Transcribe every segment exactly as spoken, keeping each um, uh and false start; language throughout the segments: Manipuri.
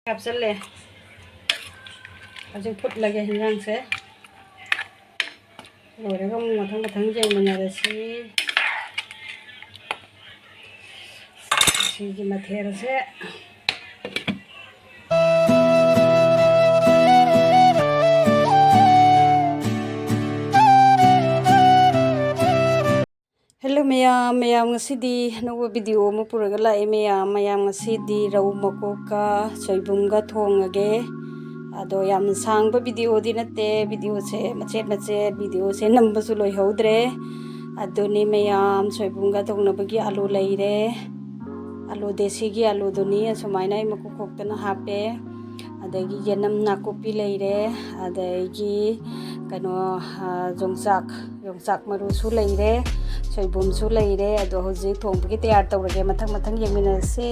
ꯍꯥꯞꯆꯜꯂꯦ꯫ ꯍꯧꯖꯤꯛ ꯐꯨꯠꯂꯒꯦ ꯍꯤꯟꯖꯥꯡꯁꯦ꯫ ꯂꯣꯏꯔꯒ ꯑꯃꯨꯛ ꯃꯊꯪ ꯃꯊꯪ ꯌꯦꯡꯃꯤꯟꯅꯔꯁꯤ꯫ ꯁꯤꯒꯤ ꯃꯊꯦꯜꯁꯦ꯫ ꯍꯦꯜꯂꯣ ꯃꯌꯥꯝ, ꯃꯌꯥꯝ ꯉꯁꯤꯗꯤ ꯑꯅꯧꯕ ꯚꯤꯗꯤꯑꯣ ꯑꯃ ꯄꯨꯔꯒ ꯂꯥꯛꯑꯦ ꯃꯌꯥꯝ꯫ ꯃꯌꯥꯝ ꯉꯁꯤꯗꯤ ꯔꯧ ꯃꯀꯣꯛꯀ ꯁꯣꯏꯕꯨꯝꯒ ꯊꯣꯡꯉꯒꯦ꯫ ꯑꯗꯣ ꯌꯥꯝ ꯁꯥꯡꯕ ꯚꯤꯗꯤꯑꯣꯗꯤ ꯅꯠꯇꯦ, ꯚꯤꯗꯤꯑꯣꯁꯦ ꯃꯆꯦꯠ ꯃꯆꯦꯠ, ꯚꯤꯗꯤꯑꯣꯁꯦ ꯅꯝꯕꯁꯨ ꯂꯣꯏꯍꯧꯗ꯭ꯔꯦ꯫ ꯑꯗꯨꯅꯤ ꯃꯌꯥꯝ, ꯁꯣꯏꯕꯨꯝꯒ ꯊꯣꯡꯅꯕꯒꯤ ꯑꯂꯨ ꯂꯩꯔꯦ꯫ ꯑꯂꯨ ꯗꯦꯁꯤꯒꯤ ꯑꯂꯨꯗꯨꯅꯤ, ꯑꯁꯨꯃꯥꯏꯅ ꯑꯩ ꯃꯀꯨ ꯈꯣꯛꯇꯅ ꯍꯥꯞꯄꯦ꯫ ꯑꯗꯒꯤ ꯌꯦꯅꯝ ꯅꯥꯀꯨꯞꯄꯤ ꯂꯩꯔꯦ, ꯑꯗꯒꯤ ꯀꯩꯅꯣ, ꯑ, ꯌꯣꯡꯆꯥꯛ, ꯌꯣꯡꯆꯥꯛ ꯃꯔꯨꯁꯨ ꯂꯩꯔꯦ, ꯁꯣꯏꯕꯨꯝꯁꯨ ꯂꯩꯔꯦ꯫ ꯑꯗꯣ ꯍꯧꯖꯤꯛ ꯊꯣꯡꯕꯒꯤ ꯇꯌꯥꯔ ꯇꯧꯔꯒꯦ, ꯃꯊꯪ ꯃꯊꯪ ꯌꯦꯡꯃꯤꯟꯅꯔꯁꯤ꯫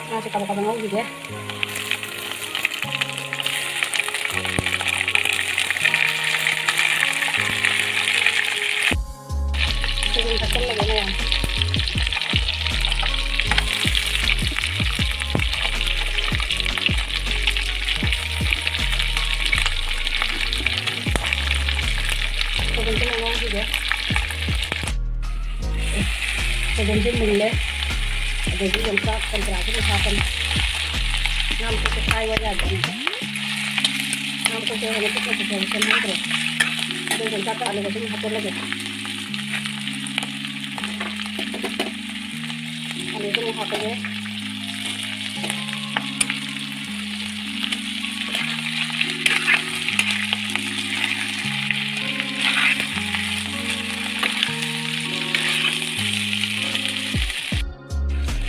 ꯉꯥꯁꯦ ꯀꯥꯕꯛ ꯀꯥꯕꯛ ꯉꯧꯈꯤꯒꯦ꯫ ꯁꯣꯏꯕꯨꯝ ꯊꯥꯛꯆꯜꯂꯒꯦ ꯃꯌꯥꯝ꯫ ꯁꯣꯏꯕꯨꯝꯁꯦ ꯉꯧꯈꯤꯒꯦ꯫ ꯁꯣꯏꯕꯨꯝꯁꯦ ꯃꯨꯜꯂꯦ꯫ ꯑꯗꯒꯤ ꯌꯣꯡꯆꯥꯛ ꯀꯔꯤ ꯀꯔꯥꯁꯨ ꯂꯣꯏ ꯍꯥꯞꯄꯅꯤ꯫ ꯉꯥ ꯃꯀꯨꯞꯁꯦ ꯈꯥꯏꯕ ꯌꯥꯗꯦ꯫ ꯉꯥ ꯃꯀꯨꯞꯁꯦ ꯍꯦꯟꯅ ꯄꯤꯛꯅ ꯄꯤꯛꯅ ꯁꯦꯝꯍꯧꯗ꯭ꯔꯦ꯫ ꯑꯗꯨ ꯌꯣꯡꯆꯥꯛꯀ ꯑꯂꯨꯒ ꯁꯨꯝ ꯍꯥꯞꯆꯜꯂꯒꯦ꯫ ꯑꯂꯨꯁꯨ ꯑꯃꯨꯛ ꯍꯥꯞꯄꯒꯦ꯫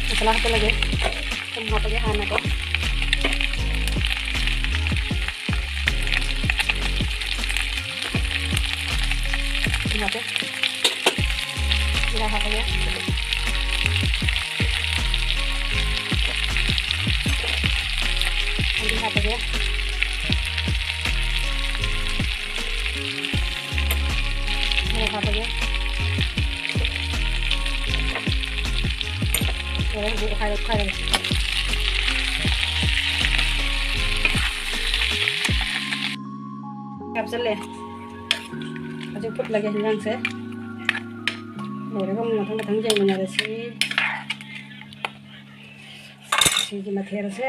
ꯃꯁꯥꯂꯥ ꯍꯥꯞꯆꯜꯂꯒꯦ꯫ ꯊꯨꯝ ꯍꯥꯞꯄꯒꯦ ꯍꯥꯟꯅꯀꯣ꯫ ꯊꯨꯝ ꯍꯥꯞꯄꯦ꯫ ꯖꯤꯔꯥ ꯍꯥꯞꯄꯒꯦ꯫ ꯍꯜꯗꯤ ꯍꯥꯞꯄꯒꯦ꯫ ꯃꯣꯔꯣꯛ ꯍꯥꯞꯄꯒꯦ꯫ ꯂꯣꯏꯔꯦ, ꯍꯧꯖꯤꯛ ꯑꯣꯠꯈꯥꯏꯔꯦ, ꯑꯣꯠꯈꯥꯏꯔꯦ꯫ ꯍꯥꯞꯆꯜꯂꯦ꯫ ꯍꯧꯖꯤꯛ ꯐꯨꯠꯂꯒꯦ ꯍꯤꯟꯖꯥꯡꯁꯦ꯫ ꯂꯣꯏꯔꯒ ꯑꯃꯨꯛ ꯃꯊꯪ ꯃꯊꯪ ꯌꯦꯡꯃꯤꯟꯅꯔꯁꯤ꯫ ꯁꯤꯒꯤ ꯃꯊꯦꯜꯁꯦ